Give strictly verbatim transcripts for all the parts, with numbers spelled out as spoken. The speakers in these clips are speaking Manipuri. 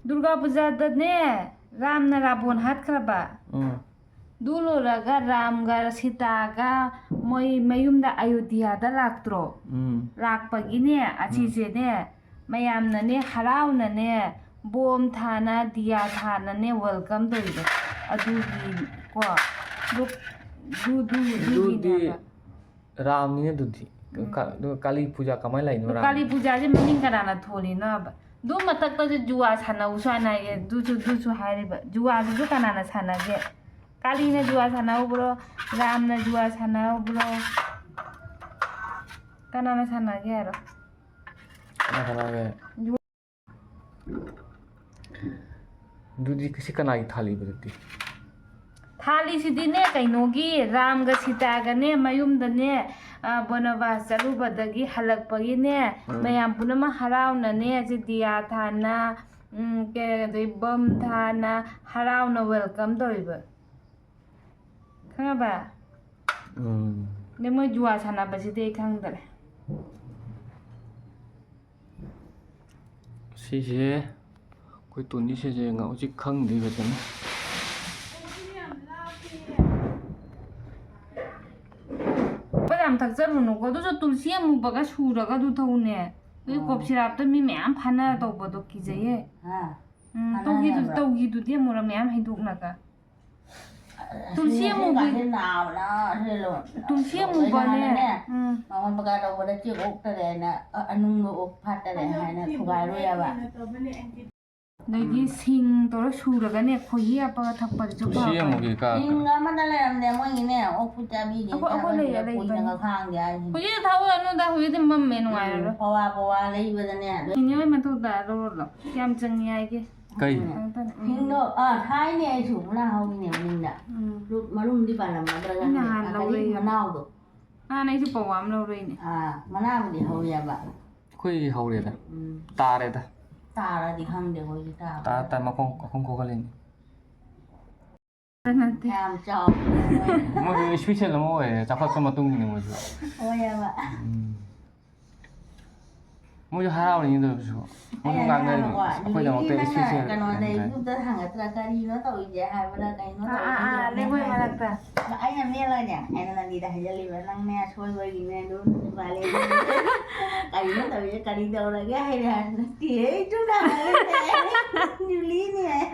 ꯗꯨꯔꯒꯥ ꯄꯨꯖꯥꯗꯅꯦ, ꯔꯥꯝꯅ ꯔꯥꯕꯣꯟ ꯍꯥꯠꯈ꯭ꯔꯕ꯫ ꯎꯝ꯫ ꯑꯗꯨ ꯂꯣꯏꯔꯒ ꯔꯥꯝꯒ ꯁꯤꯇꯥꯒ ꯃꯣꯏ ꯃꯌꯨꯝꯗ ꯑꯌꯣꯙ꯭ꯌꯥꯗ ꯂꯥꯛꯇ꯭ꯔꯣ? ꯎꯝ꯫ ꯂꯥꯛꯄꯒꯤꯅꯦ, ꯑꯁꯤꯁꯦꯅꯦ, ꯃꯌꯥꯝꯅꯅꯦ, ꯍꯔꯥꯎꯅꯅꯦ, ꯕꯣꯝ ꯊꯥꯅ, ꯗꯤꯌꯥ ꯊꯥꯅꯅꯦ, welcome ꯇꯧꯔꯤꯗꯣ꯫ ꯑꯗꯨꯒꯤ ꯀꯣ, ꯑꯗꯨ, ꯑꯗꯨ, ꯑꯗꯨ, ꯑꯗꯨꯗꯤ ꯑꯗꯨꯒꯤꯅꯦꯕ꯫ ꯔꯥꯝꯅꯤꯅꯦ ꯑꯗꯨꯗꯤ꯫ ꯎꯝ꯫ ꯀ-, ꯑꯗꯨꯒ ꯀꯥꯂꯤ ꯄꯨꯖꯥ ꯀꯃꯥꯏꯅ ꯂꯥꯛꯏꯅꯣ, ꯑꯗꯨ ꯔꯥꯝ? ꯀꯥꯂꯤ ꯄꯨꯖꯥꯁꯦ ꯃꯃꯤꯡ ꯀꯅꯥꯅ ꯊꯣꯜꯂꯤꯅꯣꯕ? ꯑꯗꯨ ꯃꯊꯛꯇꯁꯨ ꯖꯨꯋꯥ ꯁꯥꯟꯅꯧꯁꯨ ꯍꯥꯏꯅ ꯍꯥꯏꯌꯦ꯫ ꯑꯗꯨꯁꯨ, ꯑꯗꯨꯁꯨ ꯍꯥꯏꯔꯤꯕ꯫ ꯖꯨꯋꯥꯗꯨꯁꯨ ꯀꯅꯥꯅ ꯁꯥꯟꯅꯒꯦ? ꯀꯥꯂꯤꯅ ꯖꯨꯋꯥ ꯁꯥꯟꯅꯍꯧꯕ꯭ꯔꯣ? ꯔꯥꯝꯅ ꯖꯨꯋꯥ ꯁꯥꯟꯅꯍꯧꯕ꯭ꯔꯣ? ꯀꯅꯥꯅ ꯁꯥꯟꯅꯒꯦ ꯍꯥꯏꯔꯣ? ꯀꯅꯥ ꯁꯥꯟꯅꯒꯦ? ꯖꯨꯋꯥ- ꯑꯗꯨꯗꯤ ꯁꯤ ꯀꯅꯥꯒꯤ ꯊꯥꯂꯤꯕ ꯑꯗꯨꯗꯤ? ꯊꯥꯂꯤꯁꯤꯗꯤꯅꯦ, ꯀꯩꯅꯣꯒꯤ, ꯔꯥꯝꯒ ꯁꯤꯇꯥꯒꯅꯦ, ꯃꯌꯨꯝꯗꯅꯦ, ꯑ, ꯕꯅꯕꯥꯁ ꯆꯠꯂꯨꯕꯗꯒꯤ ꯍꯜꯂꯛꯄꯒꯤꯅꯦ, ꯎꯝ꯫ ꯃꯌꯥꯝ ꯄꯨꯝꯅꯃꯛ ꯍꯔꯥꯎꯅꯅꯦ, ꯁꯤ ꯗꯤꯌꯥ ꯊꯥꯅ, ꯎꯝ, ꯀꯩ, ꯑꯗꯩ ꯕꯝ ꯊꯥꯅ ꯍꯔꯥꯎꯅ welcome ꯇꯧꯔꯤꯕ꯫ ꯈꯪꯉꯕ? ꯎꯝ꯫ ꯑꯗꯩ ꯃꯣꯏ ꯖꯨꯋꯥ ꯁꯥꯟꯅꯕꯁꯤꯗꯤ ꯑꯩ ꯈꯪꯗꯔꯦ꯫ ꯁꯤꯁꯦ ꯑꯩꯈꯣꯏ ꯇꯣꯅꯤꯁꯦ ꯍꯧꯖꯤꯛ ꯈꯪꯗꯦ ꯐꯖꯅ꯫ ꯌꯥꯝ ꯊꯛꯆꯔꯨꯅꯨꯀꯣ, ꯑꯗꯨꯁꯨ ꯇꯨꯜꯁꯤ ꯑꯃꯨꯕꯒ ꯁꯨꯔꯒ ꯑꯗꯨ ꯊꯧꯅꯦ꯫ ꯑꯗꯨ ꯑꯥ꯫ ꯀꯣꯞ ꯁꯤꯔꯥꯞꯇ ꯃꯤ ꯃꯌꯥꯝ ꯐꯥꯅ ꯇꯧꯕꯗꯣ ꯀꯤꯖꯩꯌꯦ꯫ ꯍꯥ? ꯎꯝ, ꯐꯥꯅ ꯇꯧꯈꯤꯗꯨ-, ꯍꯥꯏꯕ꯭ꯔꯣ? ꯇꯧꯈꯤꯗꯨꯗꯤ ꯑꯃꯨꯔꯛ ꯃꯌꯥꯝ ꯍꯩꯗꯣꯛꯅꯒ꯫ ꯇꯨꯜꯁꯤ ꯑꯁꯤ ꯑꯃꯨꯕꯤ-, ꯀꯥꯁꯦ ꯅꯥꯕꯅ ꯁꯤꯗ ꯂꯣꯏ-, ꯇꯨꯜꯁꯤ ꯂꯣꯏ ꯑꯃꯨꯕꯅꯦ꯫ ꯍꯥꯟꯅꯅꯦ, ꯎꯝ꯫ ꯃꯉꯣꯟ ꯕꯀꯥ ꯇꯧꯕꯗ ꯆꯦꯛ ꯑꯣꯛꯇꯔꯦꯅ, ꯑ-, ꯑꯅꯨꯡꯗꯣ ꯑꯣꯛ ꯐꯥꯠꯇꯔꯦ ꯍꯥꯏꯅ ꯊꯨꯒꯥꯏꯔꯨꯏꯌꯦꯕ꯫ ꯑꯗꯩꯗꯤ ꯁꯤꯡ ꯇꯧꯔ ꯁꯨꯔꯒꯅꯦ, ꯈꯣꯏꯍꯤ ꯍꯥꯞꯄꯒ ꯊꯛꯄꯗꯨꯁꯨ ꯇꯨꯜꯁꯤ ꯐꯕꯅꯦ꯫ ꯑꯃꯨꯕꯤ ꯀꯥ-, ꯁꯤꯡ ꯑꯃꯗ ꯂꯩꯔꯝꯗꯦ, ꯃꯣꯏꯒꯤꯅꯦ, ꯑꯣꯛꯄꯨ ꯆꯥꯕꯤꯗꯦ, ꯑꯩꯈꯣꯏ, ꯑꯩꯈꯣꯏ ꯂꯩꯌꯦ, ꯆꯥꯕꯤꯗꯦ, ꯂꯩꯕꯅꯦ꯫ ꯀꯨꯏꯅꯒ ꯈꯥꯡꯗꯦ ꯍꯥꯏꯁꯤꯅꯤ꯫ ꯍꯧꯖꯤꯛ ꯊꯥꯎ ꯑꯣꯏꯔꯅꯨꯗ, ꯍꯧꯖꯤꯛꯇꯤ ꯃꯝꯃꯦ, ꯅꯨꯡꯉꯥꯏꯔꯔꯣꯏ꯫ ꯎꯝ, ꯄꯋꯥ ꯄꯋꯥ ꯂꯩꯕꯗꯅꯦ, ꯑꯗꯨ ꯏꯅꯦ ꯍꯣꯏ ꯃꯊꯛꯇ ꯂꯧꯔꯣ ꯂꯥꯎ꯫ ꯀꯌꯥꯝ ꯆꯪꯉꯤ ꯍꯥꯏꯒꯦ? ꯀꯩ? ꯎꯝ꯫ ꯁꯤꯡꯗꯣ, ꯑꯥ, ꯊꯥꯏꯅꯦ ꯑꯩꯁꯨ ꯃꯅꯥ ꯍꯧꯔꯤꯅꯦ ꯃꯅꯤꯡꯗ꯫ ꯎꯝ꯫ ꯃꯔꯨꯝꯗꯤ ꯄꯥꯜꯂꯝꯃꯗ꯭ꯔꯥ ꯑꯩ ꯈꯪꯗꯦ꯫ ꯅꯍꯥꯟ ꯑꯗꯒꯤ ꯂꯧꯔꯛꯑꯦ꯫ ꯃꯅꯥꯎꯗꯣ꯫ ꯅꯍꯥꯟ ꯑꯩꯁꯨ ꯄꯋꯥ ꯑꯃ ꯂꯧꯔꯛꯏꯅꯦ꯫ ꯑꯥ, ꯃꯅꯥꯕꯨꯗꯤ ꯍꯧꯋꯦꯕ꯫ ꯑꯩꯈꯣꯏꯒꯤ ꯍꯧꯔꯦꯗ꯫ ꯎꯝ꯫ ꯇꯥꯔꯦꯗ꯫ ꯇꯥꯔꯗꯤ ꯈꯪꯗꯦ ꯑꯩꯈꯣꯏꯒꯤ ꯇꯥꯕ꯫ ꯇꯥ-, ꯇꯥ-, ꯃꯈꯣꯡ, ꯃꯈꯣꯡ ꯈꯣꯠꯀꯠꯂꯤꯅꯦ꯫ ꯅꯠꯇꯦ꯫ ꯌꯥꯝ ꯆꯥꯎꯕ꯫ ꯃꯣꯏꯁꯨ special ꯑꯃ ꯑꯣꯏꯔꯦ, ꯆꯥꯎꯈꯠꯄ ꯃꯇꯨꯡ ꯏꯟꯅ ꯃꯣꯏꯁꯨ꯫ ꯑꯣꯏꯌꯦꯕ꯫ ꯎꯝ꯫ ꯃꯣꯏꯁꯨ ꯍꯔꯥꯎꯔꯤꯅꯤ ꯑꯗꯨ ꯑꯣꯏꯔꯁꯨ꯫ ꯃꯣꯏꯁꯨ ꯑꯩꯅ ꯉꯥꯡꯅꯔꯤꯅꯤ꯫ ꯍꯥꯏꯕꯀꯣ, ꯑꯩꯈꯣꯏꯗꯃꯛꯇ ꯅꯤꯅꯦꯒꯤ ꯅꯪꯅ special ꯀꯩꯅꯣꯗ ꯍꯥꯏꯇꯥꯔꯦ꯫ YouTube-ꯇ ꯍꯪꯉꯛꯇ꯭ꯔꯥ, ꯀꯔꯤꯅꯣ ꯇꯧꯔꯤꯁꯦ ꯍꯥꯏꯕ꯭ꯔꯥ, ꯀꯩꯅꯣ ꯑꯥ, ꯑꯥ, ꯇꯧꯔꯤꯁꯦ ꯑꯥ, ꯍꯥꯏꯕ꯭ꯔꯥ ꯂꯩꯉꯣꯏ ꯍꯥꯏꯕ꯭ꯔꯥ? ꯃꯔꯛꯇ꯫ ꯑꯩꯅ ꯃꯦꯠꯂꯒꯅꯦ, ꯑꯩꯅ ꯅꯟꯗꯤꯗ ꯍꯥꯏꯖꯜꯂꯤꯕ, "ꯅꯪꯅꯦ ꯑꯁꯣꯏꯕꯒꯤꯅꯦ ꯑꯗꯨ ꯅꯨꯄꯥ ꯂꯩ꯫ ꯀꯔꯤꯅꯣ ꯇꯧꯔꯤꯁꯦ, ꯀꯔꯤ ꯇꯧꯔꯒꯦ?" ꯍꯥꯏꯔꯦ ꯍꯥꯏ, "ꯅꯠꯇꯦꯍꯦ, ꯏꯆꯨꯝꯅ ꯍꯥꯏꯔꯦ꯫ ꯖꯨꯂꯤꯅꯦ" ꯍꯥꯏ꯫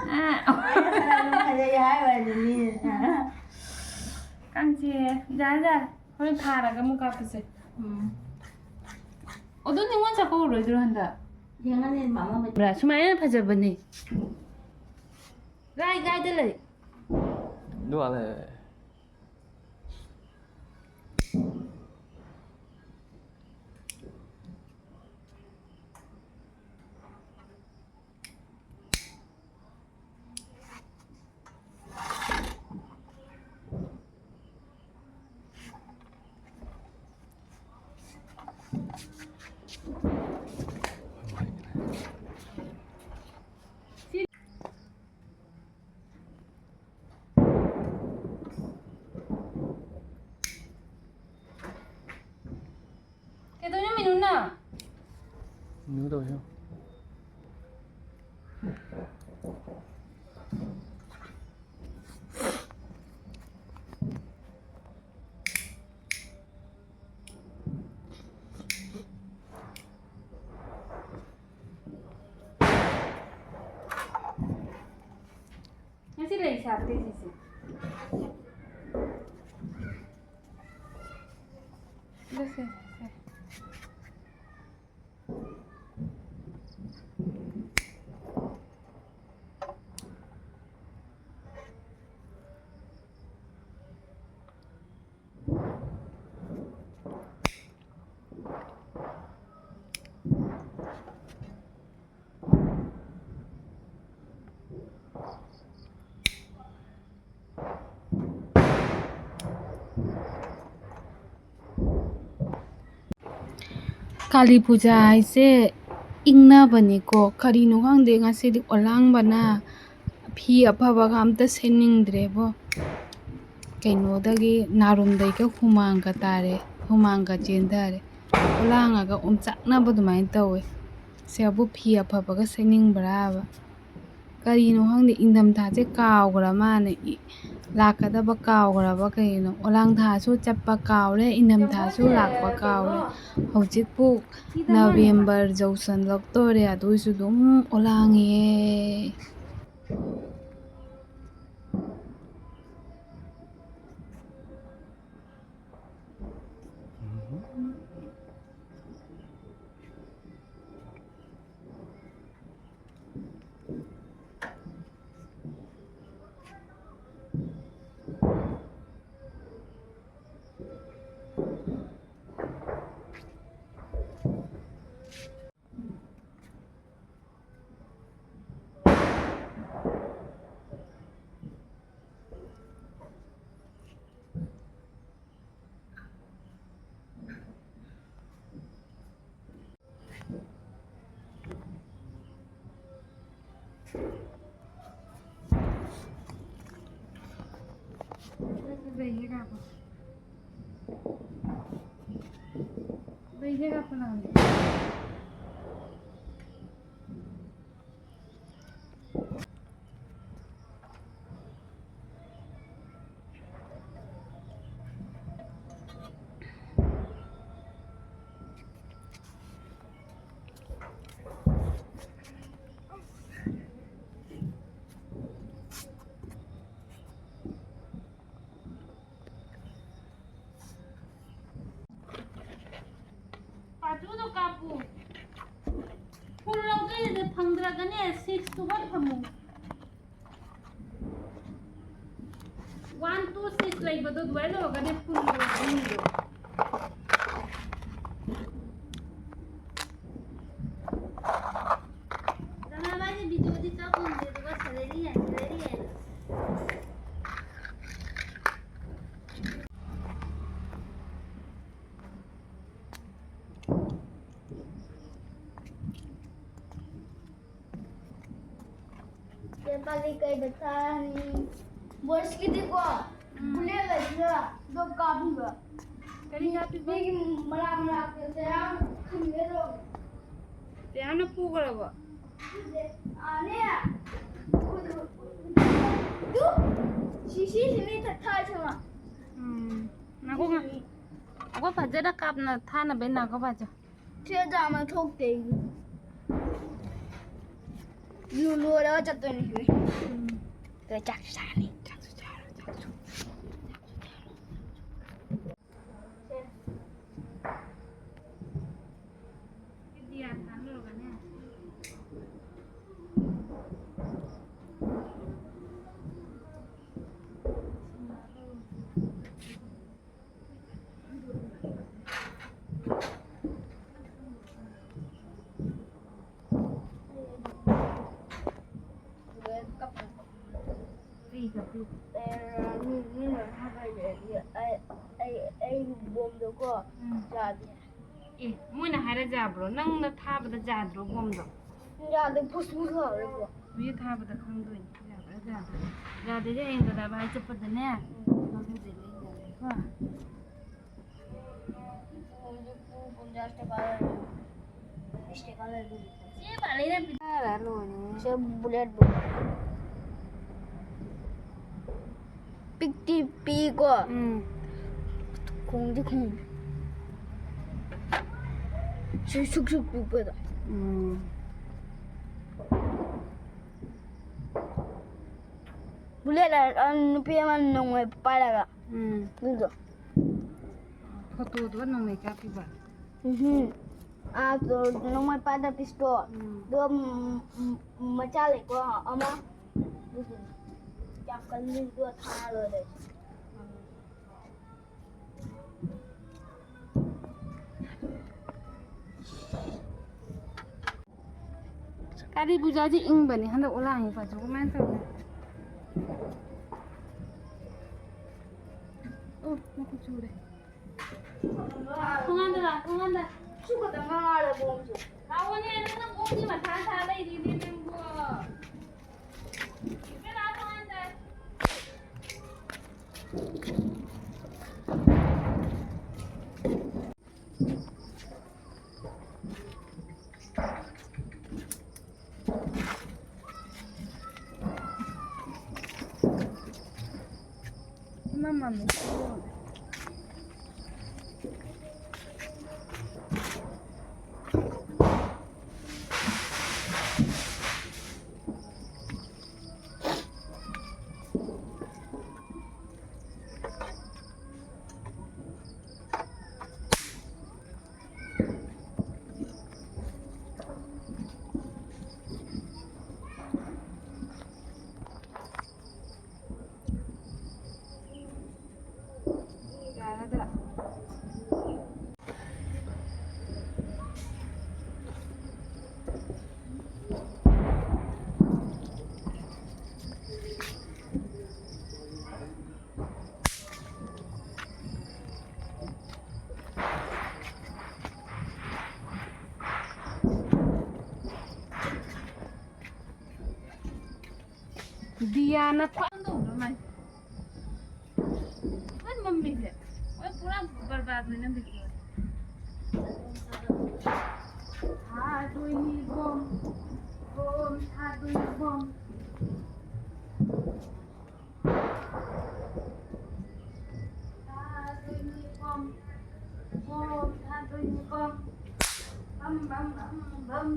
ꯑꯥ꯫ ꯑꯩꯅ ꯈꯔ ꯑꯗꯨꯝ ꯐꯖꯩ ꯍꯥꯏꯕ ꯖꯨꯂꯤꯅ꯫ ꯀꯥꯡꯁꯦ, ꯌꯥꯔꯦ, ꯌꯥꯔꯦ꯫ ꯍꯣꯔꯦꯟ ꯊꯥꯔꯒ ꯑꯃꯨꯛ ꯀꯥꯞꯄꯁꯦ꯫ ꯎꯝ꯫ ꯑꯗꯨ ꯅꯤꯉꯣꯜ ꯆꯥꯛꯀꯧꯔꯣꯏꯗ꯭ꯔꯣ ꯍꯟꯗꯛ? ꯌꯦꯡꯉꯅꯤ, ꯃꯥꯃ ꯃꯩ- ꯕ꯭ꯔꯥ, ꯁꯨꯃꯥꯏꯅ ꯐꯖꯕꯅꯦ꯫ ꯂꯥꯏ ꯀꯥꯏꯗ ꯂꯩ? ꯑꯗꯨ ꯑꯥ ꯂꯩ꯫ ꯀꯩꯗꯧꯔꯤꯅꯣ ꯃꯤꯅꯨꯅ? ꯃꯤꯅꯨ ꯇꯧꯔꯤꯁꯦ꯫ ꯉꯁꯤ ꯂꯩ ꯁꯥꯠꯇꯦ ꯁꯤꯁꯦ꯫ ꯁꯦ, ꯁꯦ, ꯁꯦ꯫ ꯀꯥꯂꯤ ꯄꯨꯖꯥ ꯍꯥꯏꯁꯦ ꯏꯪꯅꯕꯅꯤꯀꯣ꯫ ꯀꯔꯤꯅꯣ ꯈꯪꯗꯦ, ꯉꯁꯤꯗꯤ ꯑꯣꯂꯥꯡꯕꯅ ꯐꯤ ꯑꯐꯕꯒ ꯑꯝꯇ ꯁꯦꯠꯅꯤꯡꯗ꯭ꯔꯦꯕꯣ꯫ ꯀꯩꯅꯣꯗꯒꯤ ꯅꯥꯔꯨꯝꯗꯩꯒ ꯍꯨꯃꯥꯡꯒ ꯇꯥꯔꯦ, ꯍꯨꯃꯥꯡꯒ ꯆꯦꯟꯊꯔꯦ꯫ ꯑꯣꯂꯥꯡꯉꯒ ꯑꯣꯝꯆꯥꯛꯅꯕ ꯑꯗꯨꯃꯥꯏꯅ ꯇꯧꯋꯦ꯫ ꯁꯤꯕꯨ ꯐꯤ ꯑꯐꯕꯒ ꯁꯦꯠꯅꯤꯡꯕ꯭ꯔꯥꯕ? ꯀꯔꯤꯅꯣ ꯈꯪꯗꯦ, ꯏꯪꯊꯝꯊꯥꯁꯦ ꯀꯥꯎꯈ꯭ꯔ ꯃꯥꯜꯂꯦ꯫ ꯏ-, ꯂꯥꯛꯀꯗꯕ ꯀꯥꯎꯈ꯭ꯔꯕ ꯀꯩꯅꯣ? ꯑꯣꯂꯥꯡ ꯊꯥꯁꯨ ꯆꯠꯄ ꯀꯥꯎꯔꯦ, ꯏꯪꯊꯝꯊꯥꯁꯨ ꯂꯥꯛꯄ ꯀꯥꯎꯔꯦ꯫ ꯍꯧꯖꯤꯛꯄꯨ ꯅꯕꯦꯝꯕꯔ ꯌꯧꯁꯜꯂꯛꯇꯣꯔꯦ, ꯑꯗꯨꯏꯁꯨ ꯑꯗꯨꯝ ꯑꯣꯂꯥꯡꯉꯦ꯫ ꯄꯥꯇꯨꯗꯣ ꯀꯥꯞꯄꯨ꯫ ꯐꯨꯜ ꯂꯧꯗꯣꯏꯅꯦ, ꯐꯪꯗ꯭ꯔꯒꯅꯦ ꯁꯤꯛꯁꯇꯨꯒ ꯊꯝꯃꯨ꯫ ꯋꯥꯟ, ꯇꯨ, ꯁꯤꯛꯁ ꯂꯩꯕꯗꯣ ꯑꯗꯨꯃꯥꯏꯅ ꯇꯧꯔꯒꯅꯦ ꯐꯨꯜ ꯂꯧꯗꯣꯏꯅꯤꯗꯣ꯫ ꯀꯅꯥ ꯃꯥꯒꯤ ꯚꯤꯗꯤꯑꯣꯗꯤ ꯀꯥꯞꯄ ꯉꯝꯗꯦ, ꯑꯗꯨꯒ ꯁꯦꯂꯔꯤ ꯌꯥꯏ, ꯁꯦꯂꯔꯤ ꯌꯥꯏ꯫ ꯄꯦꯄꯥꯂꯤ ꯀꯩꯗ ꯊꯥꯅꯤ? ꯕꯣꯏꯁꯀꯤꯗꯤꯀꯣ, ꯎꯝ꯫ ꯕꯨꯂꯦꯠ ꯂꯩꯁꯤꯅ ꯑꯗꯨꯝ ꯀꯥꯞꯄꯤꯕ꯫ ꯀꯔꯤ ꯉꯥ ꯄꯤꯕ? ꯃꯤꯒꯤ ꯃꯔꯥ ꯃꯔꯥ ꯈꯝꯃꯦ ꯑꯗꯣ꯫ ꯇꯦꯍꯥꯝꯅ ꯄꯨꯈ꯭ꯔꯕꯣ? ꯑꯥꯅꯦ꯫ ꯇꯨ, ꯁꯤ, ꯁꯤ, ꯁꯤ ꯃꯤ ꯊꯛ-, ꯊꯥꯏ ꯁꯤꯃ꯫ ꯎꯝ꯫ ꯉꯥꯏꯈꯣ, ꯉꯥꯏꯈꯣ꯫ ꯑꯩꯈꯣꯏ ꯐꯖꯅ ꯀꯥꯞꯅ ꯊꯥꯅꯕꯩ ꯉꯥꯏꯈꯣ ꯐꯖ꯫ ꯁꯤ ꯑꯣꯖꯥ ꯑꯃ ꯊꯣꯛꯇꯦ ꯑꯩꯒꯤ꯫ ꯂꯨ ꯂꯣꯏꯔꯒ ꯆꯠꯇꯣꯏꯅꯦ ꯁꯤꯗꯤ꯫ ꯎꯝ꯫ ꯑꯗꯨꯒ ꯆꯥꯛꯁꯨ ꯆꯥꯔꯅꯤ꯫ ꯆꯥꯛꯁꯨ ꯆꯥꯔꯣ, ꯆꯥꯛꯁꯨ꯫ ꯑꯩ, ꯑꯩ, ꯑꯩ ꯕꯣꯝꯗꯣꯀꯣ ꯎꯝ꯫ ꯌꯥꯗꯦ꯫ ꯑꯦ, ꯃꯣꯏꯅ ꯍꯥꯏꯔ ꯌꯥꯕ꯭ꯔꯣ? ꯅꯪꯅ ꯊꯥꯕꯗ ꯌꯥꯗ꯭ꯔꯣ ꯕꯣꯝꯗꯣ? ꯌꯥꯗꯦ, ꯐꯨꯁ ꯐꯨꯁ ꯂꯥꯎꯔꯦꯀꯣ꯫ ꯃꯤ ꯊꯥꯕꯗ ꯈꯪꯗꯣꯏꯅꯤ꯫ ꯌꯥꯕ꯭ꯔꯥ ꯌꯥꯗ꯭ꯔꯥ? ꯌꯥꯗ꯭ꯔꯗꯤ ꯍꯌꯦꯡ ꯗꯗꯥ ꯚꯥꯏ ꯆꯠꯄꯗꯅꯦ, ꯎꯝ꯫ ꯂꯧꯕꯤꯗꯣꯏꯅꯦ, ꯌꯥꯔꯦꯀꯣ? ꯍꯧꯖꯤꯛ ꯄꯨꯡ ꯄꯨꯡ ꯗꯁꯇ ꯀꯥꯔꯦ꯫ ꯕꯤꯁꯇ ꯀꯥꯔꯦ꯫ ꯁꯤ ꯕꯨꯂꯦꯠ ꯕꯨꯂꯦꯠ꯫ ꯄꯤꯛꯇꯤ ꯄꯤꯛꯏꯀꯣ꯫ ꯎꯝ꯫ ꯈꯣꯡꯗꯤ ꯈꯣꯡ-, ꯁꯨꯛ, ꯁꯨꯛ, ꯁꯨꯛ ꯄꯤꯛꯄꯗꯣ꯫ ꯎꯝ꯫ ꯕꯨꯂꯦꯠ ꯍꯥꯏꯔ, ꯑ, ꯅꯨꯄꯤ ꯑꯃ ꯅꯣꯡꯃꯩ ꯄꯥꯏꯔꯒ꯫ ꯎꯝ꯫ ꯑꯗꯨꯗꯣ꯫ ꯐꯣꯇꯣꯗꯨꯒ ꯅꯣꯡꯃꯩ ꯀꯥꯞꯄꯤꯕ꯫ ꯎꯝꯍꯨꯝ꯫ ꯑꯥ, ꯅꯣꯡꯃꯩ ꯄꯥꯏꯗ ꯄꯤꯁꯇꯣꯜ꯫ ꯎꯝ꯫ ꯑꯗꯨꯒ, ꯎꯝ, ꯎꯝ, ꯃꯆꯥ ꯂꯩꯀꯣ ꯑꯃ꯫ ꯑꯗꯨꯗꯨꯅꯤ꯫ ꯌꯥꯝ ꯀꯟꯕꯗꯣ ꯊꯥ ꯂꯣꯏꯔꯦ꯫ ꯀꯥꯂꯤ ꯄꯨꯖꯥꯁꯦ ꯏꯪꯕꯅꯦ ꯍꯟꯗꯛ ꯑꯣꯂꯥꯡ ꯄꯥꯁꯨ ꯀꯃꯥꯏꯅ ꯇꯧꯅꯤ? ꯑꯣ, ꯃꯈꯨꯠ ꯆꯨꯔꯦ꯫ ꯊꯣꯡꯒꯥꯟꯗ ꯂꯥꯛ, ꯊꯣꯡꯒꯥꯟꯗ꯫ ꯁꯨ ꯈꯛꯇ ꯉꯥꯡꯉꯒ ꯕꯣꯝꯁꯦ꯫ ꯂꯥꯛꯑꯣꯅꯦ, ꯅꯪꯅ ꯕꯣꯝꯒꯤ ꯃꯊꯥ ꯁꯥ ꯂꯩꯔꯤꯅꯦ ꯅꯪꯕꯣ꯫ ꯏꯕꯦꯝꯃ, ꯊꯣꯡꯒꯥꯟꯗ꯫ ꯃꯃꯝꯅꯤ꯫ ꯗꯤꯌꯥꯅ ꯈ꯭ꯋꯥꯏ ꯇꯧꯗ꯭ꯔꯣ ꯃꯥꯏ? ꯃꯥꯏ ꯃꯝꯃꯤꯁꯦ꯫ ꯍꯣꯏ, ꯄꯨꯔꯥ ꯕꯔꯕꯥꯗꯅꯦ ꯅꯪꯒꯤꯗꯤ꯫ ꯊꯥꯗꯣꯏꯅꯤ ꯕꯣꯝ, ꯕꯣꯝ ꯊꯥꯗꯣꯏꯅꯤ ꯕꯣꯝ꯫ ꯊꯥꯗꯣꯏꯅꯤ ꯕꯣꯝ, ꯕꯣꯝ ꯊꯥꯗꯣꯏꯅꯤ ꯕꯣꯝ꯫ ꯕꯝ, ꯕꯝ, ꯕꯝ, ꯕꯝ꯫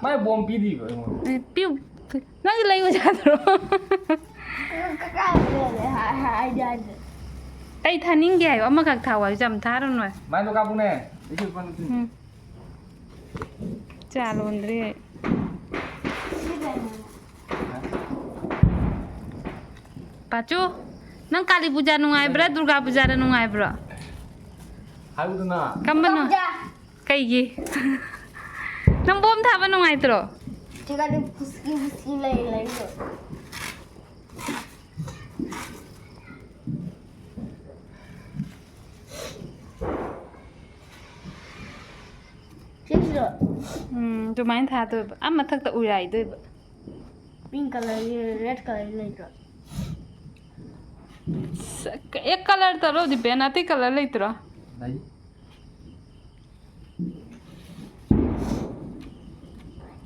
ꯃꯥꯏ ꯕꯣꯝ ꯄꯤꯗ꯭ꯔꯤꯕ ꯑꯩꯉꯣꯟꯗ? ꯑꯦ, ꯄꯤꯌꯨ꯫ ꯅꯪꯒꯤ ꯂꯩꯌꯨ ꯌꯥꯗ꯭ꯔꯣ? ꯀꯀꯥ ꯍꯥꯏ-, ꯍꯥꯏꯗꯤ ꯍꯥꯏꯗꯦ꯫ ꯑꯩ ꯊꯥꯅꯤꯡꯗꯦ ꯍꯥꯏꯌꯣ, ꯑꯃꯈꯛ ꯊꯥꯎ ꯍꯥꯏꯌꯣ, ꯌꯥꯝ ꯊꯥꯔꯨꯅꯨ ꯍꯥꯏꯌꯣ꯫ ꯃꯥꯏꯗꯣ ꯀꯥꯞꯄꯨꯅꯦ, ꯑꯩꯁꯨ ꯂꯨꯄꯥ ꯅꯤꯐꯨ꯫ ꯎꯝ꯫ ꯆꯥ ꯂꯣꯟꯗ꯭ꯔꯤ ꯑꯩ꯫ ꯄꯥꯆꯨ, ꯅꯪ ꯀꯥꯂꯤ ꯄꯨꯖꯥ ꯅꯨꯡꯉꯥꯏꯕ꯭ꯔꯥ, ꯗꯨꯔꯒꯥ ꯄꯨꯖꯥꯗ ꯅꯨꯡꯉꯥꯏꯕ꯭ꯔꯣ? ꯍꯥꯏꯌꯨꯗꯅ꯫ ꯀꯝꯕꯅꯣ? ꯗꯨꯔꯒꯥ ꯄꯨꯖꯥ꯫ ꯀꯩꯒꯤ? ꯅꯪ ꯕꯣꯝ ꯊꯥꯕ ꯅꯨꯡꯉꯥꯏꯇ꯭ꯔꯣ? ꯊꯤꯒꯗꯤ ꯐꯨꯁꯀꯤ ꯐꯨꯁꯀꯤ ꯂꯩ, ꯂꯩꯗꯣ꯫ ꯁꯤꯁꯤꯔꯣ? ꯎꯝ, ꯑꯗꯨꯃꯥꯏꯅ ꯊꯥꯗꯣꯏꯕ꯫ ꯑꯥ ꯃꯊꯛꯇ ꯎꯌꯥꯏꯗꯣꯏꯕ꯫ Pink colour ꯒꯤ, red colour ꯒꯤ ꯂꯩꯇ꯭ꯔꯣ? ꯑꯦ, colour ꯇꯧꯔꯣ, ꯗꯤꯄꯦꯟ, ꯑꯇꯩ colour ꯂꯩꯇ꯭ꯔꯣ? ꯂꯩ꯫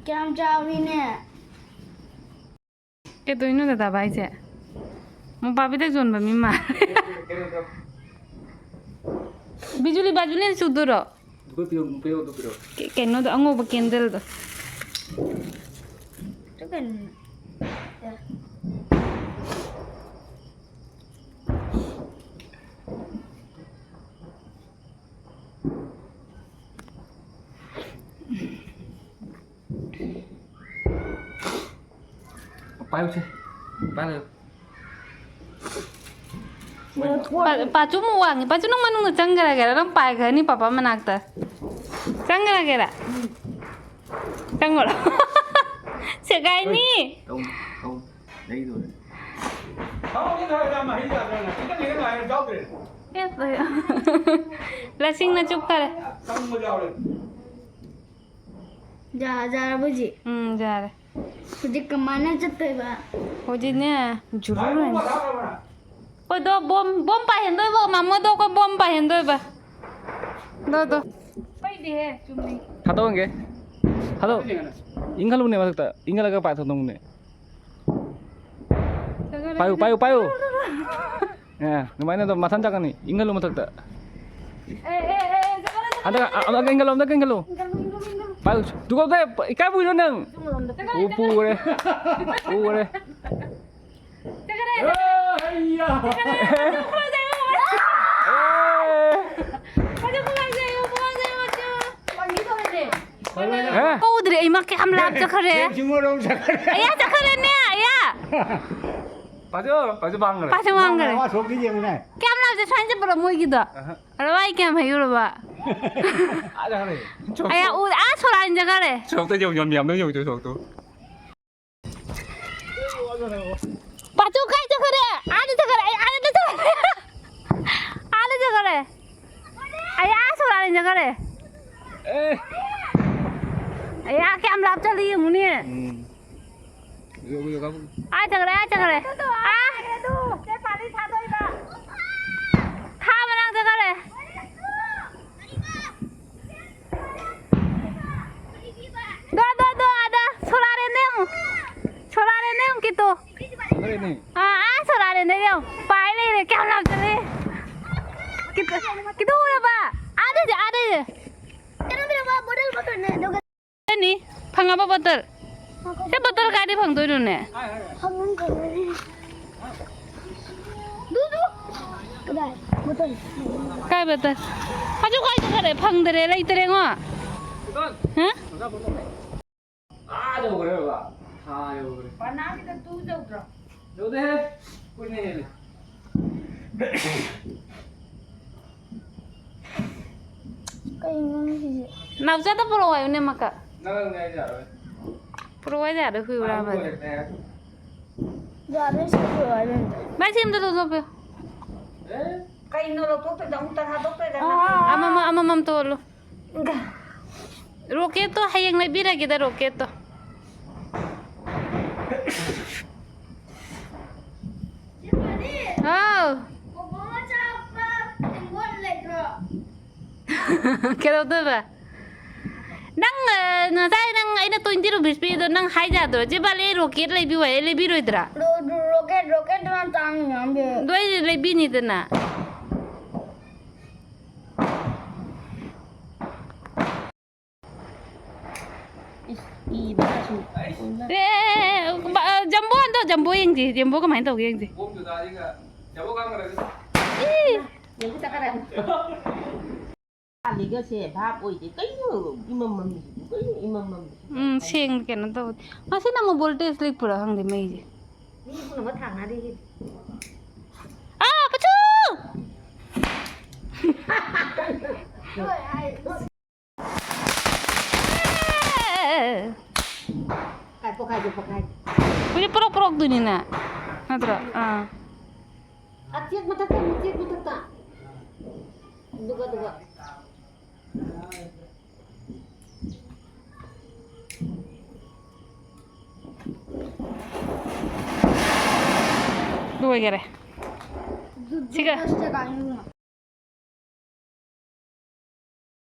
ꯀꯌꯥꯝ ꯆꯥꯎꯔꯤꯅꯦ? ꯀꯩꯗꯧꯅꯣ ꯗꯗꯥ ꯚꯥꯏꯁꯦ? ꯃꯣꯝꯄꯥꯛ ꯐꯤꯗꯛ ꯌꯣꯟꯕ ꯃꯤ ꯃꯥꯜꯂꯦ꯫ ꯕꯤꯖꯨꯂꯤ ꯕꯥꯖꯨꯂꯤ ꯆꯨꯗꯣꯏꯔꯣ? ꯑꯗꯨ ꯄꯤꯔꯛꯑꯣ, ꯄꯤꯔꯛꯑꯣ, ꯑꯗꯨ ꯄꯤꯔꯛꯑꯣ꯫ ꯀꯦ-, ꯀꯩꯅꯣꯗꯣ, ꯑꯉꯧꯕ ꯀꯦꯟꯗꯜꯗꯣ꯫ ꯄꯥꯏꯌꯨꯁꯦ꯫ ꯄꯥꯏꯌꯨ꯫ ꯄꯥ-, ꯄꯥꯆꯨ ꯑꯃꯨꯛ ꯋꯥꯡꯉꯤ꯫ ꯄꯥꯆꯨ, ꯅꯪ ꯃꯅꯨꯡꯗ ꯆꯪꯈ꯭ꯔꯒꯦꯔꯥ? ꯅꯪ ꯄꯥꯏꯈ꯭ꯔꯅꯤ ꯄꯥꯄꯥ ꯃꯅꯥꯛꯇ꯫ ꯆꯪꯈ꯭ꯔꯒꯦꯔꯥ? ꯆꯪꯉꯨꯔꯣ꯫ ꯁꯦꯒꯥꯏꯅꯤ꯫ ꯇꯧ, ꯇꯧ꯫ ꯂꯩꯗꯣꯔꯦ꯫ ꯑꯦ, ꯂꯁꯤꯡꯅ ꯆꯨꯞꯈꯔꯦ꯫ ꯌꯥ-, ꯌꯥꯔꯕꯣ ꯍꯧꯖꯤꯛ? ꯎꯝ, ꯌꯥꯔꯦ꯫ ꯍꯧꯖꯤꯛ ꯀꯃꯥꯏꯅ ꯆꯠꯇꯣꯏꯕ? ꯍꯧꯖꯤꯛꯅꯦ, ꯖꯨꯔꯨ ꯍꯥꯏꯅ꯫ ꯑꯩꯈꯣꯏꯗꯣ ꯕꯣꯝ, ꯕꯣꯝ ꯄꯥꯏꯍꯟꯗꯣꯏꯕ, ꯃꯥꯃꯣꯗꯣ ꯑꯩꯈꯣꯏ ꯕꯣꯝ ꯄꯥꯏꯍꯟꯗꯣꯏꯕ꯫ ꯗꯣ, ꯗꯣ꯫ ꯄꯩꯗꯦꯍꯦ, ꯆꯨꯝꯃꯤ꯫ ꯊꯥꯗꯣꯛꯍꯟꯒꯦ꯫ ꯊꯥꯗꯣꯛ꯫ ꯏꯪꯍꯜꯂꯨꯅꯦ ꯃꯊꯛꯇ꯫ ꯏꯪꯍꯜꯂꯒ ꯄꯥꯏꯊꯣꯛꯇꯧꯅꯦ꯫ ꯄꯥꯏꯌꯨ, ꯄꯥꯏꯌꯨ, ꯄꯥꯏꯌꯨ꯫ ꯑꯦ, ꯑꯗꯨꯃꯥꯏꯅ ꯑꯗꯨꯝ ꯃꯊꯟ ꯆꯠꯀꯅꯤ꯫ ꯏꯪꯍꯜꯂꯨ ꯃꯊꯛꯇ꯫ ꯑꯦ, ꯑꯦ, ꯑꯦ, ꯆꯠꯈ꯭ꯔꯦ, ꯆꯠꯈ꯭ꯔꯦ꯫ ꯍꯟꯗꯛ, ꯑ-, ꯑꯃꯨꯛ ꯏꯪꯍꯜꯂꯨ, ꯑꯃꯨꯛ ꯏꯪꯍꯜꯂꯨ꯫ ꯏꯪꯍꯜꯂꯨ, ꯏꯪꯍꯜꯂꯨ, ꯏꯪꯍꯜꯂꯨ꯫ ꯄꯥꯏꯌꯨ꯫ ꯇꯨ ꯀꯧꯗꯦ, ꯏꯀꯥꯏ ꯄꯨꯏꯔꯣ ꯅꯪ? ꯆꯠꯈ꯭ꯔꯦ, ꯄꯨ-, ꯆꯠꯈ꯭ꯔꯦ꯫ ꯄꯨꯈ꯭ꯔꯦ꯫ ꯄꯨꯈ꯭ꯔꯦ꯫ ꯆꯠꯈ꯭ꯔꯦ꯫ ꯑꯦ, ꯍꯩꯌꯥ꯫ ꯆꯠꯈ꯭ꯔꯦ꯫ ꯄꯥꯏꯌꯨ, ꯄꯥꯏꯌꯨ, ꯄꯥꯏꯌꯨ꯫ ꯑꯦ꯫ ꯄꯥꯏꯌꯨ, ꯄꯥꯏꯌꯨ, ꯄꯥꯏꯌꯨ, ꯄꯥꯏꯌꯨ꯫ ꯍꯦ? ꯍꯧꯗ꯭ꯔꯦ, ꯏꯃꯥ, ꯀꯌꯥꯝ ꯂꯥꯞ ꯆꯠꯈ꯭ꯔꯦ? ꯆꯤꯡꯃꯣꯔꯣꯡ ꯆꯠꯈ꯭ꯔꯦ꯫ ꯑꯌꯥ, ꯆꯠꯈ꯭ꯔꯦꯅꯦ, ꯑꯌꯥ꯫ ꯄꯥꯖꯣ, ꯄꯥꯖꯣ ꯃꯥꯡꯈ꯭ꯔꯦ꯫ ꯄꯥꯖꯣ ꯃꯥꯡꯈ꯭ꯔꯦ꯫ ꯃꯥ, ꯃꯥ ꯁꯣꯛꯇꯤ ꯌꯦꯡꯉꯨꯅꯦ꯫ ꯀꯌꯥꯝ ꯂꯥꯞ ꯆꯠ-, ꯁꯨꯃꯥꯏꯅ ꯆꯠꯄ꯭ꯔꯣ ꯃꯣꯏꯒꯤꯗꯣ? ꯑꯍ꯫ ꯑꯗꯣ ꯑꯩ ꯀꯌꯥꯝ ꯍꯩꯔꯨꯔꯕ? ꯑꯥ ꯆꯠꯈ꯭ꯔꯦ꯫ ꯑꯌꯥ, ꯎ-, ꯑꯥ, ꯁꯣꯔꯥꯟ ꯆꯠꯈ꯭ꯔꯦ꯫ ꯁꯣꯛꯇ ꯌꯧ-, ꯌꯥꯝ, ꯌꯥꯝꯅ ꯌꯧꯗꯣꯏ ꯁꯣꯛꯇꯣ꯫ ꯄꯥꯆꯨ ꯀꯥꯏ ꯆꯠꯈ꯭ꯔꯦ? ꯑꯥꯗ ꯆꯠꯈ꯭ꯔꯦ꯫ ꯑꯩ ꯑꯥꯗ ꯆꯠꯈ꯭ꯔꯦ꯫ ꯑꯥꯗ ꯆꯠꯈ꯭ꯔꯦ꯫ ꯑꯩ ꯑꯥ ꯁꯣꯔꯥꯅꯤ ꯆꯠꯈ꯭ꯔꯦ꯫ ꯑꯦ꯫ ꯑꯩ ꯑꯥ ꯀꯌꯥꯝ ꯂꯥꯞ ꯆꯠꯂꯤ ꯌꯦꯡꯉꯨꯅꯦ꯫ ꯎꯝ꯫ ꯌꯧ, ꯌꯧ, ꯀꯥꯞꯄꯨ꯫ ꯑꯥ ꯆꯠꯈ꯭ꯔꯦ, ꯑꯥ ꯆꯠꯈ꯭ꯔꯦ꯫ ꯑꯥ꯫ ꯊꯥ ꯃꯅꯥꯛ ꯆꯠꯈ꯭ꯔꯦ꯫ ꯗꯣ, ꯗꯣ, ꯗꯣ, ꯑꯥꯗ꯫ ꯁꯣꯔꯥꯔꯦꯅꯦ ꯌꯦꯡꯉꯨ꯫ ꯁꯣꯔꯥꯔꯦꯅꯦ ꯌꯦꯡꯉꯨ, ꯀꯤꯇꯣ꯫ ꯑꯥ, ꯑꯥ, ꯁꯣꯔꯥꯔꯦꯟꯗ ꯌꯦꯡꯉꯣ꯫ ꯄꯥꯏ ꯂꯩꯔꯦ, ꯀꯌꯥꯝ ꯂꯥꯞꯆꯔꯦ꯫ ꯈꯤꯇ-, ꯈꯤꯇ ꯎꯔꯕ? ꯑꯥꯗꯩꯁꯦ, ꯑꯥꯗꯩꯁꯦ꯫ ꯅꯤ, ꯐꯪꯉꯕ ꯕꯣꯇꯜ? ꯁꯤ ꯕꯣꯇꯜ ꯀꯥꯏꯗꯩ ꯐꯪꯗꯣꯏꯅꯣꯅꯦ? ꯀꯗꯥꯏ? ꯕꯣꯇꯜ꯫ ꯀꯥꯏ ꯕꯣꯇꯜ? ꯍꯧꯖꯤꯛ ꯀꯥꯏ ꯆꯠꯈ꯭ꯔꯦ? ꯐꯪꯗꯔꯦ, ꯂꯩꯇꯔꯦꯉꯣ꯫ ꯍꯥ? ꯑꯥ ꯌꯧꯈ꯭ꯔꯦ ꯕꯕꯥ꯫ ꯑꯥ ꯌꯧꯈ꯭ꯔꯦ꯫ ꯄꯅꯥꯒꯤꯗ ꯇꯨ ꯌꯧꯗ꯭ꯔꯣ? ꯌꯧꯗꯦꯍꯦ꯫ ꯀꯨꯏꯅ ꯍꯦꯜꯂꯦ꯫ ꯀꯩꯅꯣ ꯁꯤꯁꯦ? ꯅꯥꯎꯆꯥꯗ ꯄꯨꯔꯛꯑꯣ ꯍꯥꯏꯌꯨꯅꯦ, ꯃꯀꯛ꯫ ꯅꯪꯅꯦ ꯍꯥꯏꯁꯦ ꯌꯥꯔꯣꯏ꯫ ꯄꯨꯔꯛꯑꯣ ꯍꯥꯏꯁꯦ ꯌꯥꯔꯣꯏ, ꯍꯨꯏ ꯍꯨꯔꯥꯟꯕꯗ꯫ ꯌꯥꯔꯣꯏ, ꯁꯤ ꯄꯨꯔꯛꯑꯣ ꯍꯥꯏꯕ ꯅꯠꯇ꯭ꯔꯣ? ꯚꯥꯏ, ꯁꯤ ꯑꯝꯇ ꯂꯧꯊꯣꯛꯄꯤꯌꯨ꯫ ꯑꯦ? ꯀꯩꯅꯣ ꯂꯧꯊꯣꯛꯇꯣꯏꯗꯣ? ꯑꯃꯨꯛꯇ ꯊꯥꯗꯣꯛꯇꯣꯏꯗ ꯑꯥ, ꯅꯠꯇꯦ? ꯑꯃꯃꯝ, ꯑꯃꯃꯝ ꯇꯣꯜꯂꯨ꯫ ꯏꯪꯒ꯫ ꯔꯣꯀꯦꯠꯇꯣ ꯍꯌꯦꯡ ꯂꯩꯕꯤꯔꯒꯦꯗ, ꯔꯣꯀꯦꯠꯇꯣ꯫ ꯍꯥꯎ꯫ ꯀꯩꯗꯧꯗꯣꯏꯕ? ꯅꯪ, ꯑ, ꯉꯁꯥꯏ ꯅꯪ ꯑꯩꯅ twenty rupees ꯄꯤꯗꯣ ꯅꯪ ꯍꯥꯏ ꯌꯥꯗ꯭ꯔꯣ? ꯆꯦ ꯕꯥꯂꯤ, ꯑꯩ ꯔꯣꯀꯦꯠ ꯂꯩꯕꯤꯌꯨ ꯍꯥꯏ, ꯑꯩ ꯂꯩꯕꯤꯔꯣꯏꯗ꯭ꯔꯥ? ꯔꯣ-, ꯔꯣ-, ꯔꯣꯀꯦꯠ, ꯔꯣꯀꯦꯠꯇꯨ ꯅꯪ ꯇꯥꯡꯉꯤ ꯃꯌꯥꯝꯗꯤ꯫ ꯑꯗꯣ ꯑꯩ ꯂꯩꯕꯤꯅꯤꯗꯅ꯫ ꯏꯁ, ꯏꯕꯒꯁꯨ꯫ ꯑꯦ, ꯕ-, ꯖꯝꯕꯣ ꯍꯟꯗꯣ, ꯖꯝꯕꯣ ꯌꯦꯡꯁꯤ, ꯖꯝꯕꯣ ꯀꯃꯥꯏꯅ ꯇꯧꯒꯦ ꯌꯦꯡꯁꯤ꯫ ꯏ! ꯌꯦꯡꯕ ꯆꯠꯈ꯭ꯔꯦ꯫ ꯄꯥꯜꯂꯤꯒꯁꯦ ꯚꯥꯞ ꯑꯣꯏꯗꯦ꯫ ꯀꯩꯅꯣ ꯏꯃꯝ ꯃꯝꯃꯤꯁꯤꯕꯨ? ꯀꯩꯅꯣ ꯏꯃꯝ ꯃꯝꯃꯤꯁꯤꯕꯨ? ꯎꯝ, ꯁꯦꯡ ꯀꯩꯅꯣ ꯇꯧꯗꯦ꯫ ꯃꯁꯤꯅ ꯑꯃꯨꯛ voltage ꯂꯤꯛꯄ꯭ꯔꯥ ꯈꯪꯗꯦ ꯃꯩꯁꯦ꯫ ꯃꯤ ꯄꯨꯝꯅꯃꯛ ꯊꯥꯡꯅꯔꯤꯁꯤꯗꯤ꯫ ꯑꯥ, ꯄꯆꯨ! ꯄꯣꯈꯥꯏ, ꯄꯣꯈꯥꯏ, ꯄꯣꯈꯥꯏ꯫ ꯍꯧꯖꯤꯛ ꯄ꯭ꯔꯣꯛ ꯄ꯭ꯔꯣꯛꯇꯣꯏꯅꯤꯅꯦ꯫ ꯅꯠꯇ꯭ꯔꯣ? ꯑꯥ꯫ ꯑꯥ, ꯆꯦꯛ ꯃꯊꯛꯇ ꯑꯃꯨꯛ, ꯆꯦꯛ ꯃꯊꯛꯇ꯫ ꯑꯗꯨꯒ, ꯑꯗꯨꯒ꯫ ꯂꯣꯏꯈꯔꯦ꯫ ꯁꯤꯒ꯫